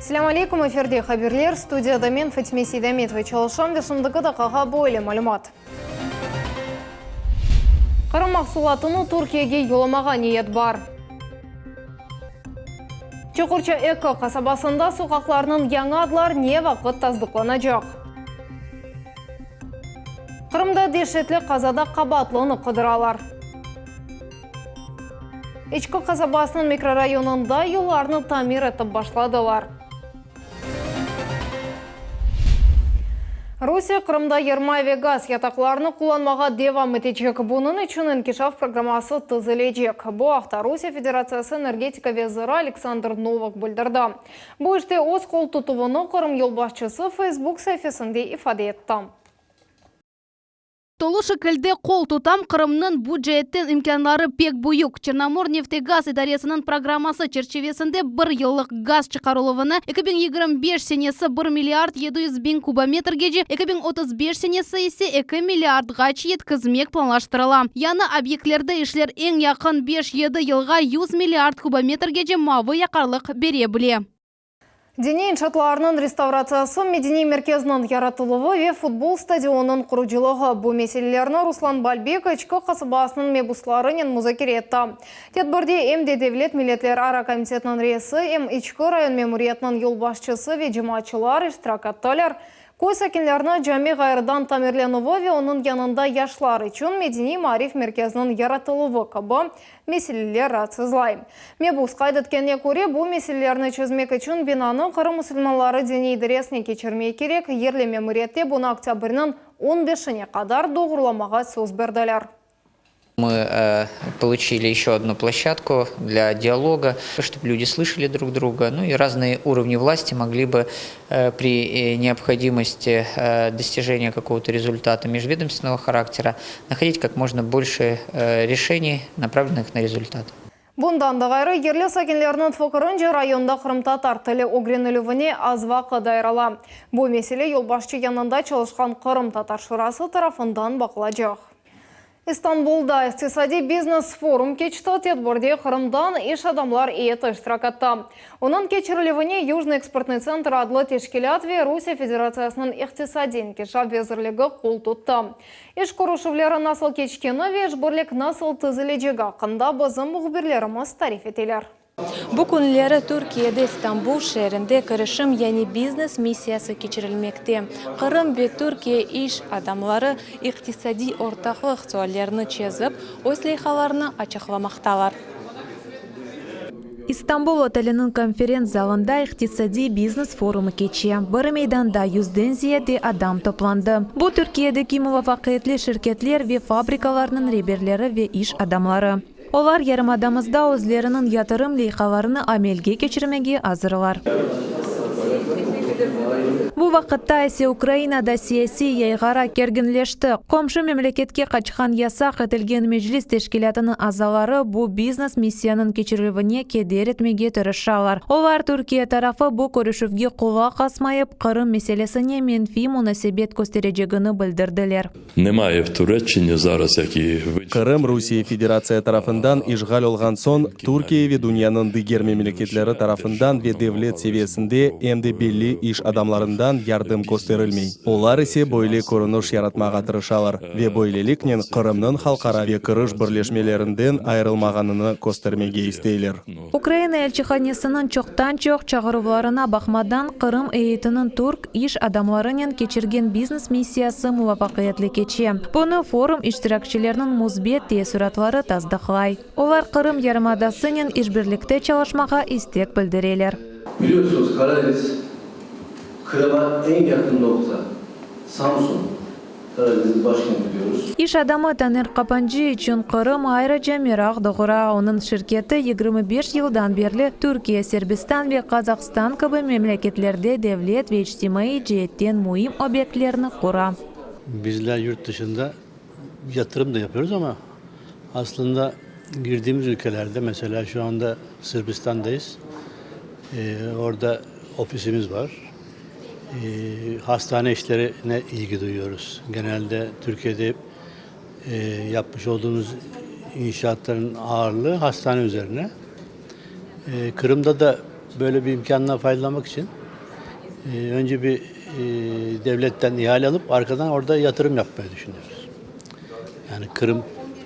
Selâm aleykum, efirde haberler, studiyada men, Fatime Seydametova çalışam ve şimdiki daqqağa böyle malümat. Qırım mahsulatını Türkiyege yollamağa niyet bar. Çuqurça Eko qasabasında soqaqlarnıñ yañı adlar ne vaqıt tasdıqlanacaq? Qırımda deşetli qazada qabaatlını qıdıralar. İçki qasabasınıñ mikrorayonında yollarnı tamir etip başladılar. Rusiye Qırımda yermay ve gaz yataqlarını qullanmağa devam etecek. Bunıñ içün inkişaf programması tizilecek. Bu aqta Rusiye Federatsiyası energetika veziri Aleksandr Novak bildirdi. Bu işte öz qol tutuvını Qırım yolbaşçısı Facebook saifesinde ifade etti. Tolu şekilde qol tutam, Qırımnıñ bu ceetten imkânları pek büyük. Çernomorneftegaz idaresiniñ programması çerçivesinde bir yıllıq gaz çıqarıluvını 2025 senesi bir milliard 700 biñ kubometrgece, 2035 senesi ise eki milliardğaç yetkizmek planlaştırıla. Yañı obyektlerde işler eñ yaqın beş-yedi yılğa 100 milliard kubometrgece mavı yaqarlıq bere bile. Diniy inşaatlarnıñ restavratsiyası, medeniy merkezniñ yaratıluvı ve futbol stadionınıñ qurucılığı, bu meselelerni Ruslan Balbek İçki qasabasınıñ mebuslarınen muzakere etti. Tedbirde em de Devlet milletlerara komitetiniñ reisi, em İçki rayon memuriyetiniñ yolbaşçısı ve cemaatçılar iştirak ettiler. Köy sakinlerini cami ğayrıdan tamirlenüvi ve onıñ yanında yaşlar içün medeniy-maarif merkeziniñ yaratıluvı kibi meseleler raatsızlay. Mebus qayd etkenine köre, bu meselelerni çezmek içün binanı Qırım musulmanları diniy idaresine keçirmek kerek, yerli memuriyette bunı oktâbrniñ on beşine qadar doğrulamağa söz berdiler. Мы получили еще одну площадку для диалога, чтобы люди слышали друг друга, ну и разные уровни власти могли бы при необходимости достижения какого-то результата межведомственного характера находить как можно больше решений, направленных на результат. Bundan da ğayrı, yerli sakinlerniñ fikirince, rayonda qırımtatar tili ögrenilüvine az vaqıt ayırıla. Bu mesele yolbaşçı yanında çalışqan Qırımtatar şurası tarafından baqılacaq. İstanbulda iqtisadiy biznes forum keçti, tedbirde Qırımdan iş adamlar eyeti iştirak etti. Onıñ keçirilüvine Yujnıy eksportnıy tsentr adlı teşkilât ve Rusiye Federatsiyasınıñ İqtisadiy inkişaf vezirligi qol tuttı. İş körüşüvleri nasıl keçkeni ve işbirlik nasıl tizilecegi aqqında bizim mühbirlerimiz tarif eteler. Bu künleri Türkiyede İstanbul şeerinde kirişim yani biznes missiyası keçirilmekte. Qırım ve Türkiye iş adamları iqtisadiy ortaqlıq suallerini çezip, öz leyhalarını açıqlamaqtalar. İstanbul oteliniñ konferents zalında iqtisadiy biznes forumı keçe. Bir meydanda yüzden ziyade adam toplandı. Bu Türkiyedeki muvafaqiyetli şirketler ve fabrikalarnıñ reberleri ve iş adamları. Olar yarımadamızda özleriniñ yatırım leyhalarını amelge keçirmege azırlar. Bu vaqıtta ise Ukrainada siyasiy yayğara kerginleşti. Qomşu memleketke qaçqan yasaq etilgen Meclis teşkilâtınıñ azaları bu biznes missiyanıñ keçirilüvine keder etmege tırışalar. Olar Türkiye tarafı bu körüşüvge qulaq asmayıp, Qırım meselesine menfiy munasebet kösterecegini bildirdiler. Nemaye v Tureççine zaraz, jak i v Qırım Rusiye Federatsiya tarafından işğal olğan soñ, Türkiye ve dünyanıñ diger memleketleri tarafından ve devlet seviyesinde, em de belli iş adamlarından yardım kösterilmey. Olar ise böyle körüniş yaratmağa tırışalar ve böyleliknen Qırımnıñ halqara ve kiriş birleşmelerinden ayırılmağanını köstermege isteyler. Ukraina elçihanesiniñ çoqtan-çoq çağıruvlarına baqmadan, Qırım eyyetiniñ türk iş adamlarınen keçirgen biznes missiyası muvafaqiyetli keçe. Bunı forum iştirakçileriniñ müsbet teessüratları tasdıqlay. Olar Qırım yarımadasınen işbirlikte çalışmağa istek bildireler. Biliyorsunuz, Karadeniz Qırım'a eñ yaqın noqta, Samsun, Karadeniz'in başkenti diyoruz. İş adamı Taner Qapancı içün Qırım ayrıca meraq doğura. Onıñ şirketi 25 yıldan berli Türkiye, Serbistan ve Qazahstan kibi memleketlerde devlet ve içtimaiy ceetten müim obyektlerni qura. Bizler yurt dışında yatırım da yapıyoruz ama aslında girdiğimiz ülkelerde, mesela şu anda Sırbistan'dayız, orada ofisimiz var. Hastane işlerine ilgi duyuyoruz. Genelde Türkiye'de yapmış olduğumuz inşaatların ağırlığı hastane üzerine. Kırım'da da. Böyle bir imkândan faydalanmaq içün önce bir devletten ihale alıp, arkadan orada yatırım yapmayı düşünüyoruz. Yani Qırım,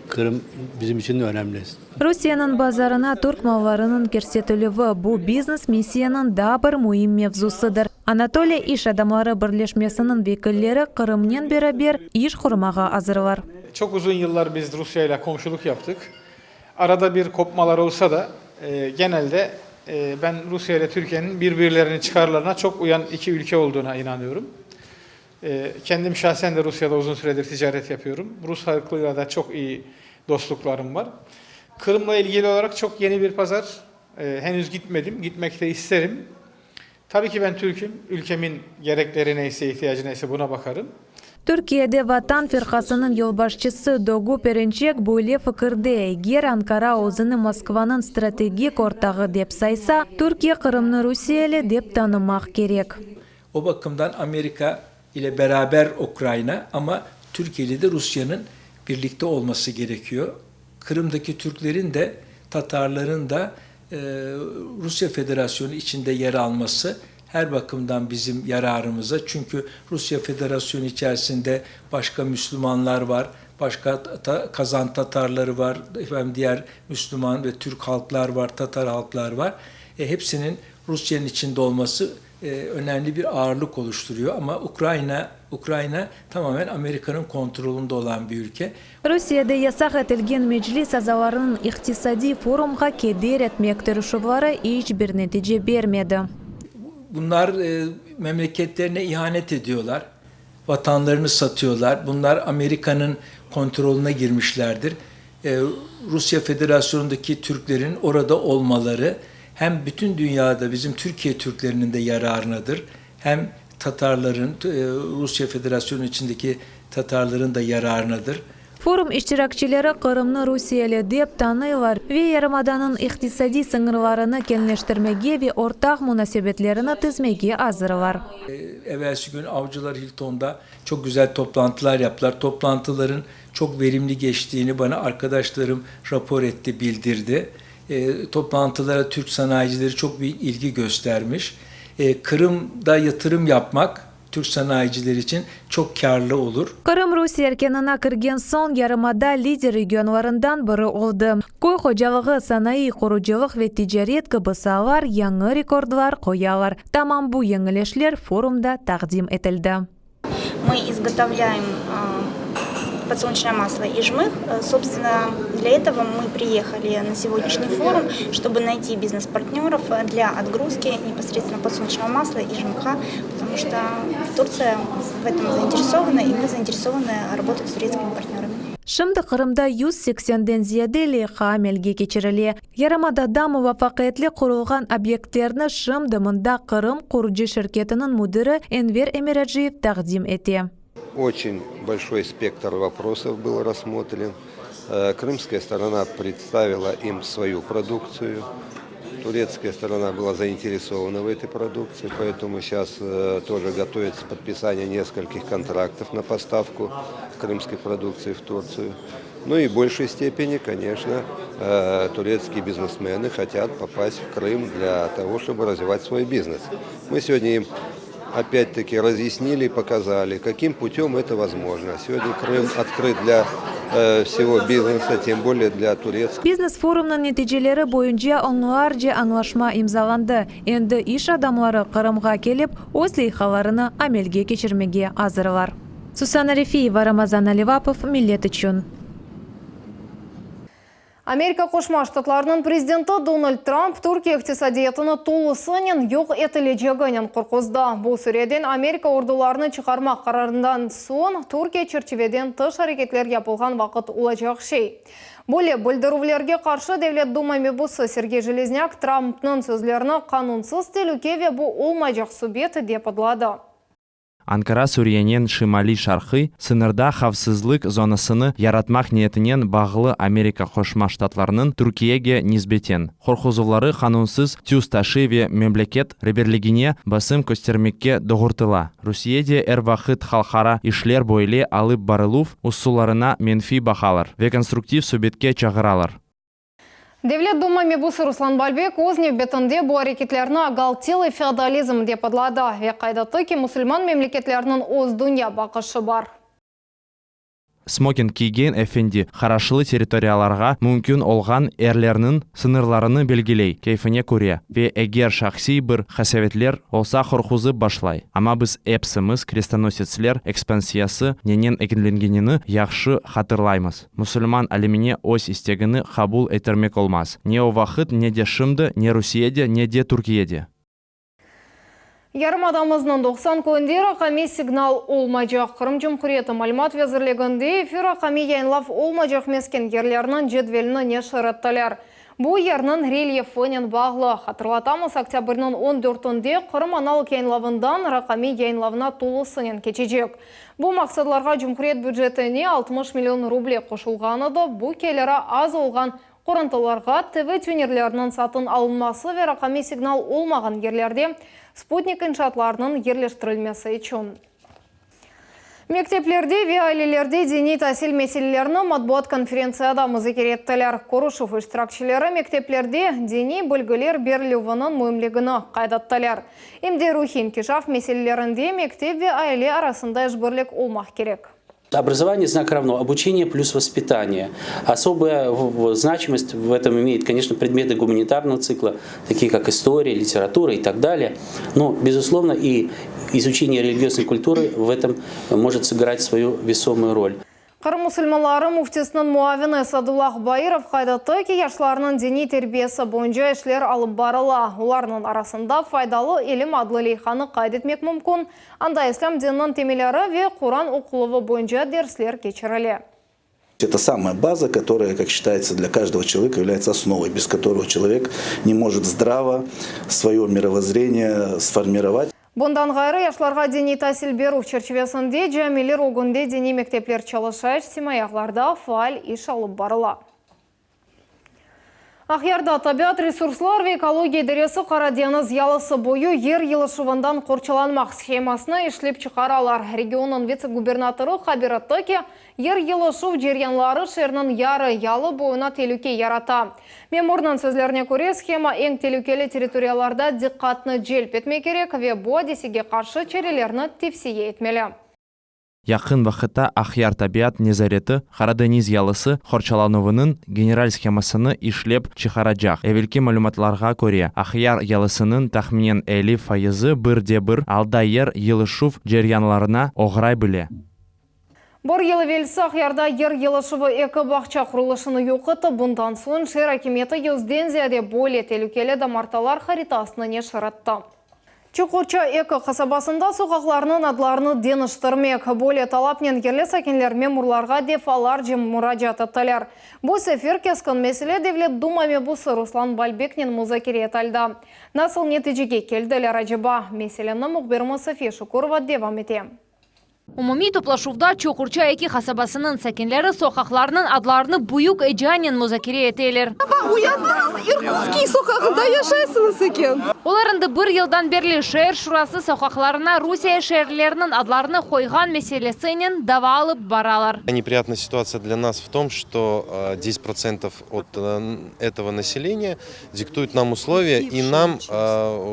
Qırım bizim içün önemli. Rusiyeniñ bazarına türk mallarınıñ kirsetilüvi, bu biznes missiyanıñ daa bir müim mevzusıdır. Anatoliya iş adamları birleşmesiniñ vekilleri Qırımnen beraber iş qurmağa azırlar. Çoq uzun yıllar biz Rusya ile qomşulıq yaptıq. Arada bir qopmalar olsa da, genelde ben Rusya ile Türkiyeniñ bir-birleriniñ çıqarlarına çoq uyan iki ülke olduğuna inanıyorum. Kendim şahsen de Rusiyada uzun süredir ticaret yapıyorum. Rus halqıyla da çoq iyi dostluqlarım bar. Qırımla ilgili olaraq çoq yeni bir pazar. Henüz gitmedim, gitmek de isterim. Tabii ki ben türküm, ülkemin gerekleri neyse, ihtiyacı neyse buna bakarım. Türkiyede Vatan firqasınıñ yolbaşçısı Dogu Perinçek böyle fikirde, eger Ankara özüni Moskvanıñ strategik ortağı dep saysa, Türkiye Qırımnı rusiyeli dep tanımaq kerek. O bakımdan Amerika ile beraber Ukrayna, amma Türkiye ile de Rusiyanıñ birlikte olması gerekiyor. Qırımdaki türklerin de, tatarların da Rusya Federasyonu içinde yer alması her bakımdan bizim yararımıza. Çünkü Rusya Federasyonu içerisinde başqa müslümanlar var, başqa Kazan tatarları var, efendim diğer müslüman ve türk halklar var, tatar halklar var. Hepsinin Rusya'nın içinde olması önemli bir ağırlık oluşturuyor. Ama Ukrayna, Ukrayna tamamen Amerika'nın kontrolünde olan bir ülke. Rusiyede yasaq etilgen Meclis azalarınıñ iqtisadiy forumğa keder etmek tırışuvları iç bir netice bermedi. Bunlar memleketlerine ihanet ediyorlar, vatanlarını satıyorlar. Bunlar Amerika'nın kontrolüne girmişlerdir. Rusya Federasyonundaki Türklerin orada olmaları hem bütün dünyada bizim Türkiye Türklerinin de yararınadır, hem Tatarların, Rusya Federasyonu içindeki Tatarların da yararınadır. Forum iştirakçileri Qırımnı rusiyeli dep tanıylar ve yarımadanıñ iqtisadiy sıñırlarını keñleştirmege ve ortaq munasebetlerini tizmege azırlar. Evelsi kün Avcılar Hiltonda çoq güzel toplantılar yaptılar. Toplantıların çoq verimli geçtiğini bana arkadaşlarım rapor etti, bildirdi. Toplantılara türk sanayicileri çoq büyük ilgi göstermiş. Qırımda yatırım yapmaq türk sanayicileri içün çoq kârlı olur. Qırım Rusiye erkânına kirgen soñ yarımada lider regionlarından biri oldı. Köy hocalığı, sanayı, qurucılıq ve ticaret kibi saalar yañı rekordlar qoyalar. Tamam bu yeñileşler forumda taqdim etildi. Мы izgotovlâem podsolnечное maslo и жмых. Собственно, для этого мы приехали на сегодняшний форум, чтобы найти бизнес-партнеров для отгрузки непосредственно подсолнечного масла и жмыха, потому что Турция в этом заинтересована, и мы заинтересованы работать с турецкими партнерами. Şimdi Qırımda 180-den ziyade leyha amelge keçirile. Yarımadada muvafaqiyetli qurulğan obyektlerni şimdi mında Qırım qurucı şirketiniñ müdiri Enver Emiraciyev taqdim ete. Oçen bolşoy spektr voprosov byl rassmotren. Krımskaya storona predstavila im svoyu produktsiyu. Turetskaya storona byla zainteresovana v etoy produktsii, poetomu seyças тоже gotovitsya podpisaniye neskolkih kontraktov na postavku krımskoy produktsii v Turtsiyu. Nu i v bolşey stepeni, koneçno, turetskiye biznesmeny hotyat popast v Krım dlâ togo, çtoby razvivat svoy biznes. Mı segodnâ im opât-taki razyasnili i pokazali, kakim putëm eto vozmojno. Segodnâ Krım otkrıt dlâ vsego biznesa, tem bolее dlâ turetskogo. Biznes-forumnıñ neticeleri boyunca onlarca añlaşma imzalandı. Endi iş adamları Qırımğa kelip, öz leyhalarını amelge keçirmege azırlar. Susana Refiyeva, Ramazan Alivapov, Millet içün. Amerika Qoşma Ştatlarınıñ prezidenti Donald Trump Türkiye iqtisadiyatını tolusınen yoq etileceginen qorquzdı. Bu Suriyeden Amerika ordularını çıqarmaq qararından soñ Türkiye çerçiveden tış areketler yapılğan vaqıt olacaq şey. Böyle bildirüvlerge qarşı Devlet Duma mebusı Sergey Jeleznâk Trumpnıñ sözlerini qanunsız telüke ve bu olmaycaq subet dep adladı. Ankara Suriyenen şimaliy-şarqiy sıñırda havfsızlıq zonasını yaratmaq niyetinen bağlı Amerika Qoşma Ştatlarınıñ Türkiyege nisbeten qorquzuvları qanunsız tüs taşıy ve memleket reberligine basım köstermekke doğurtıla. Rusiye de er vaqıt halqara işler böyle alıp barıluv usullarına menfiy baqalar ve konstruktiv subetke çağıralar. Devlet Duma mebusı Ruslan Balbek öz nevbetinde bu areketlerni ogaltelый feodalizm dep adladı ve qayd etti ki, musulman memleketleriniñ öz dünya baqışı bar. Smoking kiygen efendi haraşlı territoriyalarğa mümkün olğan erlerniñ sıñırlarını belgiley, keyfine köre, ve eger şahsiy bir qasevetler olsa qorquzıp başlay. Amma biz epsimiz krestonosetsler ekspansiyası nenen ekünlengenini yahşı hatırlaymız. Musulman alemine öz istegini qabul ettirmek olmaz, ne o vaqıt, ne de şimdi, ne Rusiyede, ne de Türkiyede. Yarımadamıznıñ 90 köyünde raqamiy signal olmaycaq. Qırım Cumhuriyeti Malümat vezirliginde efir raqamiy yayınlav olmaycaq mesken yerlerniñ cedvelini neşir ettiler. Bu yerniñ relyefinen bağlı. Hatırlatamız, oktâbrniñ on dörtünde Qırım analog yayınlavından raqamiy yayınlavına tolusınen keçecek. Bu maqsadlarğa cumhuriyet bücetine 60 million ruble qoşulğan edi, bu keliri az olğan Qorantalarğa TV tünerleriniñ satın alınması ve raqamiy signal olmağan yerlerde sputnik inşaatlarınıñ yerleştirilmesi içün. Mekteplerde ve ailelerde diniy tasil meselelerini matbuat konferentsiyada muzakere ettiler. Körüşüv iştirakçileri mekteplerde diniy bilgiler berilüviniñ müimligini qayd ettiler. Em de ruhiy inkişaf meselelerinde mektep ve aile arasında işbirlik olmaq kerek. Образование знак равно обучение плюс воспитание. Особая значимость в этом имеет, конечно, предметы гуманитарного цикла, такие как история, литература и так далее. Но, безусловно, и изучение религиозной культуры в этом может сыграть свою весомую роль. Qırım musulmanları müftisiniñ muavini Esadullah Bairov qayd etti ki, yaşlarnıñ diniy terbiyesi boyunca işler alıp barıla. Olarnıñ arasında Faydalı ilim adlı leyhanı qayd etmek mümkün, anda islâm dininiñ temelleri ve Quran oquluvı boyunca dersler keçirile. Это самая база, которая, как считается, для каждого человека является основой, без которого человек не может здраво свое мировоззрение сформировать. Bundan ğayrı, yaşlarğa diniy tasil berüv çerçivesinde camiler ögünde diniy mektepler çalışa, içtimaiy ağlarda faal iş alıp barıla. Aqyarda tabiat resurslar ve ekologiya idaresi Qara deñiz yalısı boyu yer yılışuvından qorçalanmaq shemasını işlep çıqaralar. Regionnıñ vitse-gubernatorı haber etti ki, yer yılışuv ceryanları şeerniñ yarı yalı boyuna telüke yarata. Memurnıñ sözlerine köre, shema eñ telükeli territoriyalarda diqqatnı celp etmek kerek ve bu adisege qarşı çarelerni tevsiye etmeli. Yaqın vaqıtta Aqyar tabiat nezareti Qara deñiz yalısı qorçalanuvınıñ general shemasını işlep çıqaracaq. Evelki malümatlarğa köre, Aqyar yalısınıñ tahminen 50 fayızı bir de bir alda yer yılışuv ceryanlarına oğray bile. Bir yıl evelsi Aqyarda yer yılışuvı eki bağça qurulışını yoq etti, bundan soñ şeer akimiyeti yüzden ziyade böyle telükeli damartalar haritasını neşir etti. Çuqurça eki qasabasında soqaqlarnıñ adlarını deñiştirmek, böyle talapnen yerli sakinler memurlarğa defalarca muracaat ettiler. Bu sefer keskin mesele Devlet Duma mebusı Ruslan Balbeknen muzakere etildi. Nasıl neticege keldiler aceba? Meseleni mühbirimiz Safiye Şukurova devam ete. Umumiy toplaşuvda Çoqurça eki qasabasınıñ sakinleri soqaqlarnıñ adlarını büyük ecanen muzakere eteler. Uyandıñız, İrkutskiy soqağında yaşaysıñız eken. Olar endi bir yıldan berli şeer şurası soqaqlarına Rusiye şeerleriniñ adlarını qoyğan meselesinen dava alıp baralar. Неприятная ситуация для нас в том, что 10% от этого населения диктуют нам условия и нам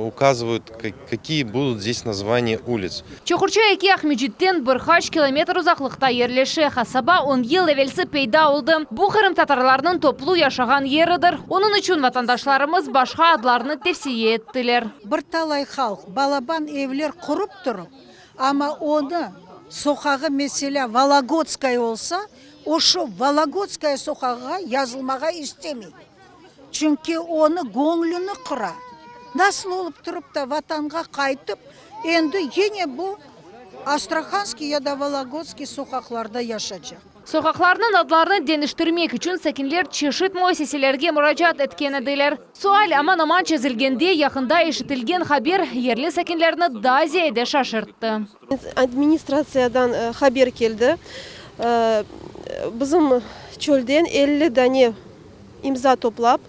указывают, какие будут здесь названия улиц. Çoqurça eki Aqmescitten bir qaç kilometr uzaqlıqta yerleşe. Qasaba on yıl evelsi peyda oldı. Bu qırımtatarlarnıñ toplu yaşağan yeridir. Onıñ içün vatandaşlarımız başqa adlarnı tevsiye ettiler. Bir talay halq balaban evler qurıp turıp, amma onı soqağı meselâ Vologodskaya olsa, o şu Vologodskaya soqağığa yazılmağa istemey. Çünki onı göñlüni qıra. Nasıl olıp turıp da Vatanğa qaytıp, endi yine bu Astrahanskiy ya da Vologodskiy soqaqlarda yaşacaq? Soqaqlarnıñ adlarını deñiştirmek içün sakinler çeşit müessiselerge muracaat etken ediler. Sual aman-aman çezilgende yaqında eşitilgen haber yerli sakinlerni daa ziyade şaşırttı. Administratsiyadan haber keldi, bizim çölden 50 dane imza toplap,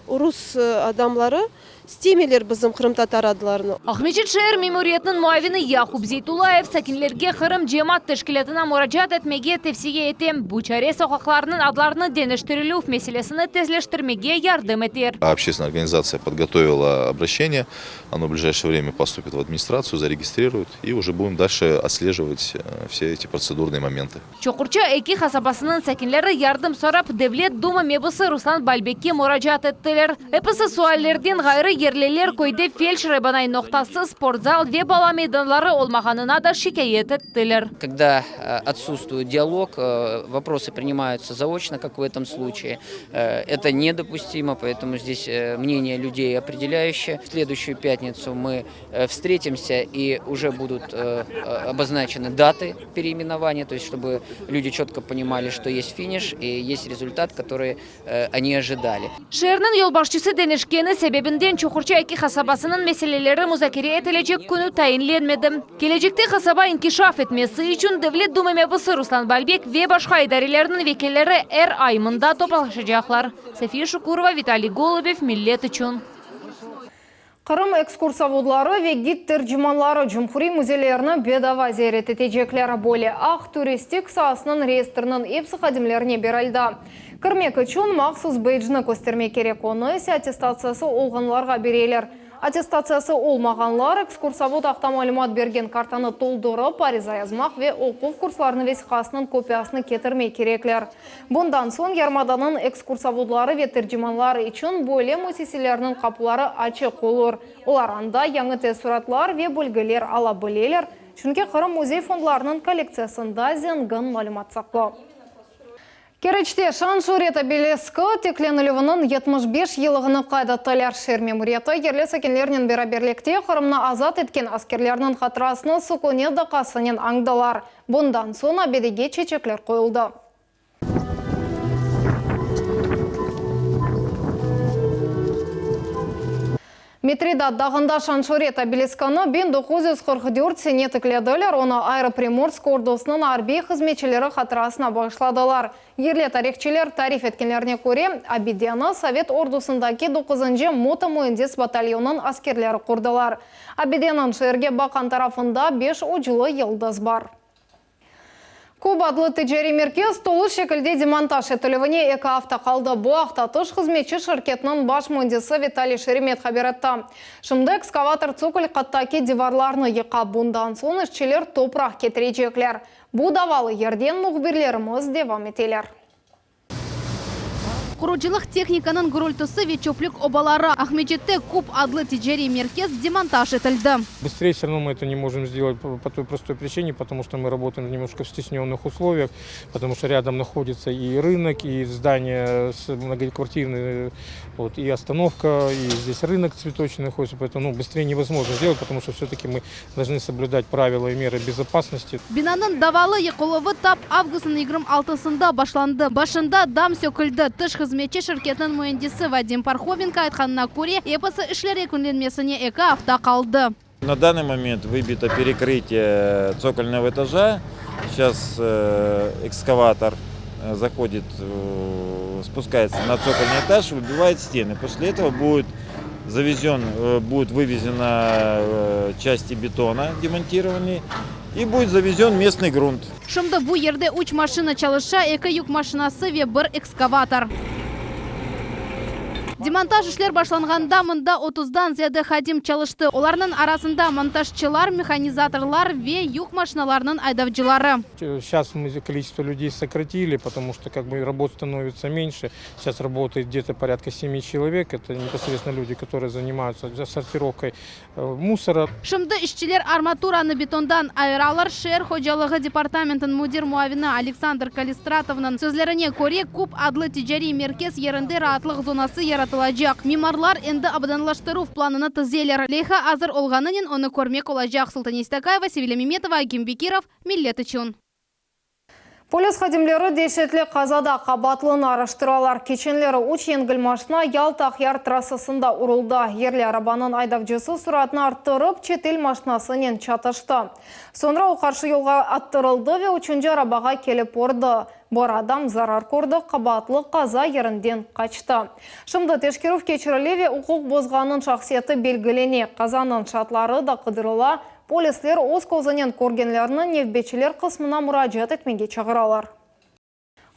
rus adamları. İstemeyler bizim qırımtatar adlarını. Aqmescit şeer memuriyetiniñ muavini Yaqub Zeytullayev sakinlerge Qırım cemaat teşkilâtına muracaat etmege tevsiye ete. Bu çare soqaqlarnıñ adlarını deñiştirilüv meselesini tezleştirmege yardım eter. Общественная организация подготовила обращение, оно в ближайшее время поступит в администрацию, зарегистрируют, и уже будем дальше отслеживать все эти процедурные моменты. Çoqurça 2 qasabasınıñ sakinleri yardım sorap, Devlet Duma mebusı Ruslan Balbekke muracaat ettiler. Episi suallerden ğayrı, yerliler köyde feldşer-ebanay noqtası, sportzal ve bala meydanları olmağanına da şikâyet ettiler. Когда отсутствует диалог, вопросы принимаются заочно, как в этом случае. Это недопустимо, поэтому здесь мнение людей определяющее. В следующую пятницу мы встретимся и уже будут обозначены даты переименования, то есть чтобы люди четко понимали, что есть финиш и есть результат, который они ожидали. Şeerniñ yolbaşçısı deñişkeni sebebinden Çoqurça 2 qasabasınıñ meseleleri muzakere etilecek künü tayinlenmedi. Kelecekte qasaba inkişaf etmesi içün Devlet Duma mebusı Ruslan Balbek ve başqa idarelerniñ vekilleri er ay mında toplaşacaqlar. Safiye Şukurova, Vitaliy Golubev, Millet içün. Qırım ekskursovodları ve gid-tercimanları cumhuriy müzeylerni bedava ziyaret etecekler. Böyle aq turistik saasınıñ reyestriniñ epsi hadimlerine berildi. Kirmek içün mahsus beycni köstermek kerek, onı ise attestatsiyası olğanlarğa bereler. Attestatsiyası olmağanlar ekskursovod aqta malümat bergen kartanı toldurıp, ariza yazmaq ve oquv kurslarınıñ vesiqasınıñ kopiyasını ketirmek kerekler. Bundan soñ yarımadanıñ ekskursovodları ve tercimanları içün böyle müessiselerniñ qapuları açıq olur. Olar anda yañı teessuratlar ve bilgiler ala bileler, çünki Qırım müzey fondlarınıñ kollektsiyasında zengin malümat saqlı. Keriçte Şan-şüret obeliski tiklenilüviniñ 75 yıllığını qayd ettiler. Şeer memuriyeti yerli sakinlernen beraberlikte Qırımnı azat etken askerlerniñ hatırasını sukünet daqqasınen añdılar. Bundan soñ abidege çeçekler qoyuldı. Mitridat dağında Şan-şüret obeliskini 1944 sene tiklediler, onı Aeroprimorsk ordusınıñ arbiy hızmetçileri hatırasına bağışladılar. Yerli tarihçiler tarif etkenlerine köre, abideni Sovet ordusındaki doquzıncı motomüendis batalyonıñ askerleri qurdılar. Abideniñ şeerge baqqan tarafında beş uclu yıldız bar. Kub adlı ticariy merkez tolu şekilde demontaj etilüvine eki afta qaldı. Bu aqta tış hızmetçi şirketiniñ baş müendisi Vitaliy Şeremet haber etti. Şimdi ekskavator tsokol qattaki divarlarnı yıqa, bundan soñ işçiler topraq ketirecekler. Bu davalı yerden mühbirlerimiz devam eteler. Qurucılıq tehnikanıñ gürültüsi ve çöplük obaları, Aqmescitte Kub adlı ticariy merkez demontaj etildi. Быстрее все равно мы это не можем сделать по той простой причине, потому что мы работаем немножко в стесненных условиях, потому что рядом находится и рынок, и здание многоквартирное, вот, и остановка, и здесь рынок цветочный находится, поэтому ну, быстрее невозможно сделать, потому что все-таки мы должны соблюдать правила и меры безопасности. Binanıñ davalı yıqıluvı tap avgustnıñ 26-sında başlandı. Başında dam söküldi. Tış hızmetçi şirketiniñ müendisi Vadim Parhomenko aytqanına köre, episi işler yekünlenmesine eki afta qaldı. На данный момент выбито перекрытие цокольного этажа. Сейчас экскаватор заходит, спускается на цокольный этаж, выбивает стены. После этого будет завезен, будет вывезена части бетона демонтированный и будет завезен местный грунт. Şimdi bu yerde üç maşina çalışa, eki yük maşinası ve bir ekskavator. Demontaj işler başlanğanda mında otuzdan ziyade hadim çalıştı. Olarnıñ arasında montajcılar, mehanizatorlar ve yük maşinalarınıñ aydavcıları. Сейчас мы количество людей сократили, потому что как бы работ становится меньше. Сейчас работает где-то порядка 7 человек. Это непосредственно люди, которые занимаются сортировкой мусора. Şimdi işçiler armaturanı betondan ayıralar. Şeer hocalığı departamentiniñ müdir muavini Aleksandr Kalistratovnıñ sözlerine köre, Kub adlı ticariy merkez yerinde raatlıq zonası yaratılacaq. Mimarlar endi abadanlaştıruv planını tizeler. Leyha azır olğanınen onı körmek olacaq. Sultane Stakayeva, Sevilâ Memetova, Agim Bekirov, Millet içün. Polis hadimleri deşetli qazada qabaatlını araştıralar. Keçenleri üç yengil maşna Yalta-Aqyar trassasında uruldı. Yerli arabanıñ aydavcısı suratnı arttırıp, çetel maşnasınen çatıştı. Soñra o qarşı yolğa attırıldı ve üçünci arabağa kelip urdı. Bir adam zarar kördi, qabaatlı qaza yerinden qaçtı. Şimdi teşkerüv keçirile ve uquq bozğannıñ şahsiyeti belgilene, qazanıñ şaatları da qıdırıla, Polisler öz közünen körgenlerni nevbetçiler qısmına muracaat etmege çağıralar.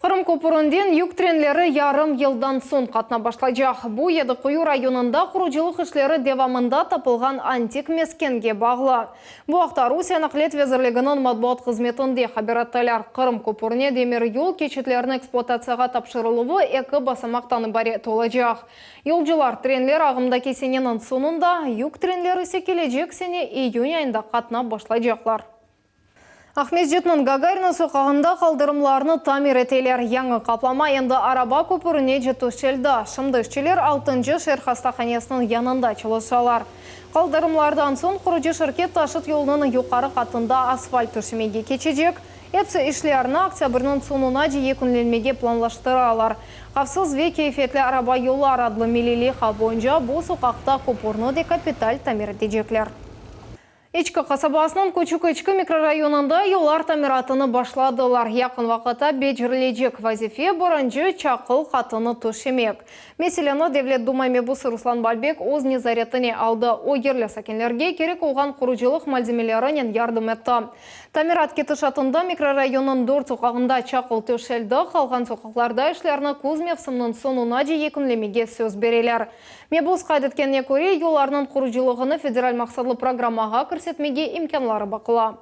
Qırım köpürinden yük trenleri yarım yıldan soñ qatnap başlaycaq. Bu, Yediquyu rayonında qurucılıq işleri devamında tapılğan antik meskenge bağlı. Bu aqta Rusiye Naqliyat vezirliginiñ matbuat hızmetinde haber ettiler. Qırım köpürine demir yol keçitlerini ekspluatatsiyağa tapşırıluvı eki basamaqtan ibaret olacaq. Yolcular trenler ağımdaki seneniñ soñunda, yük trenler ise kelecek sene iyün ayında qatnap başlaycaqlar. Aqmescitniñ Gagarina soqağında qaldırımlarnı tamir eteler. Yañı qaplama endi araba köpürinece töşeldi. Şimdi işçiler altıncı şeer hastahanesiniñ yanında çalışalar. Qaldırımlardan soñ qurucı şirket taşıt yolunıñ yuqarı qatında asfalt töşemege keçecek. Episi işlerni oktâbrniñ soñunace yekünlenmege planlaştıralar. Havfsız ve keyfiyetli araba yollar adlı milliy leyha boyunca bu soqaqta köpürni de kapital tamir etecekler. İçki qasabasınıñ Küçük İçki mikrorayonında yollar tamiratını başladılar. Yaqın vaqıtta becerilecek vazife, birinci çaqıl qatını töşemek. Meseleni Devlet Duma mebusı Ruslan Balbek öz nezaretine aldı. O, yerli sakinlerge kerek olğan qurucılıq malzemelerinen yardım etti. Tamirat ketişatında mikrorayonnıñ dört soqağında çaqıl töşeldi, qalğan soqaqlarda işlerni küz mevsiminiñ soñunace yekünlemege söz bereler. Mebus qayd etkenine köre, yollarnıñ qurucılığını federal maqsatlı programmağa kirsetmege imkânları baqıla.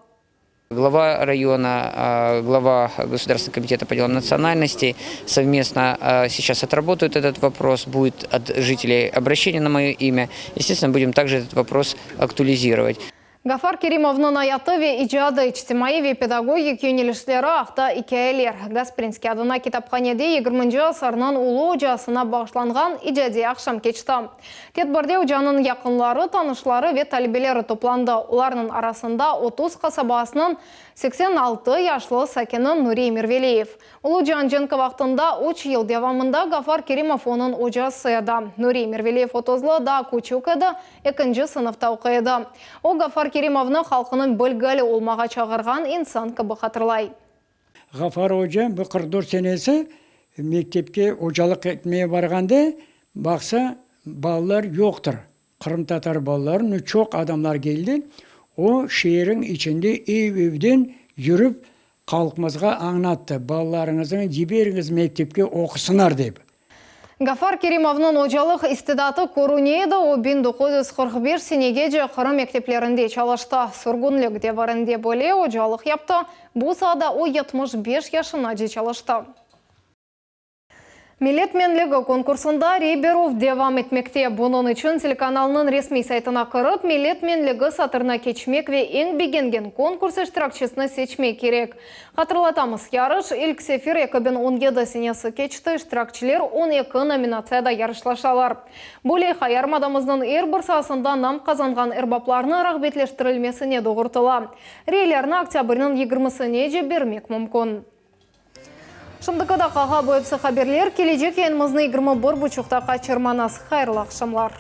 Glava rayona, glava Государственного комитета по делам национальностей совместно сейчас отработают этот вопрос, будет от жителей обращение на мое имя. Естественно, будем также этот вопрос актуализировать. Gafar Kerimovnıñ ayatı ve icadı, içtimaiy ve pedagogik yönelişleri aqta ikâyeler. Gasprinskiy adına kitaphanede yigirminci asırnıñ ulu ocasına bağışlanğan icadiy aqşam keçti. Tedbirde ocanıñ yaqınları, tanışları ve talebeleri toplandı. Olarnıñ arasında 30 qasabasınıñ 86 yaşlı sakini Nuri Emirveliyev. Ulu Cian cenki vaqtında üç yıl devamında Gafar Kerimov onıñ ocası edi. Nuri Emirveliyev otuzlı, daa küçük edi, ekinci sınıfta oquy edi. O, Gafar Kerimovnı halqınıñ bilgili olmağa çağırğan insan kibi hatırlay. Ğafar oca bu 44 senesi mektepke ocalıq etmeye barğanda, baqsa, balalar yoqtır. Qırımtatar balaları, nu, çoq adamlar keldi. O, şeeriñ içinde ev-evden yürip, halqımızğa añlattı, balalarıñıznı yiberiñiz mektepke oqusınlar, dep. Gafar Kerimovnıñ ocalıq istidatı körüne edi, o, 1945 senegece Qırım mekteplerinde çalıştı. Sürgünlik devirinde bile ocalıq yaptı, bu saada o, 75 yaşınace çalıştı. Millet menligi konkursında rey berüv devam etmekte. Bunıñ içün telekanalnıñ resmiy saytına kirip, Millet menligi satırına keçmek ve eñ begengen konkurs iştirakçisini seçmek kerek. Hatırlatamız, yarış ilk sefer 2017 senesi keçti, iştirakçiler on eki nominatsiyada yarışlaşalar. Bu leyha yarımadamıznıñ er bir saasında nam qazanğan erbaplarnı rağbetleştirilmesine doğurtıla. Reylerni oktâbrniñ yigirmisinece bermek mümkün. Şimdiki daqqağa bu episi haberler. Kelecek yayınımıznı 21 buçuqta qaçırmañız. Hayırlı aqşamlar.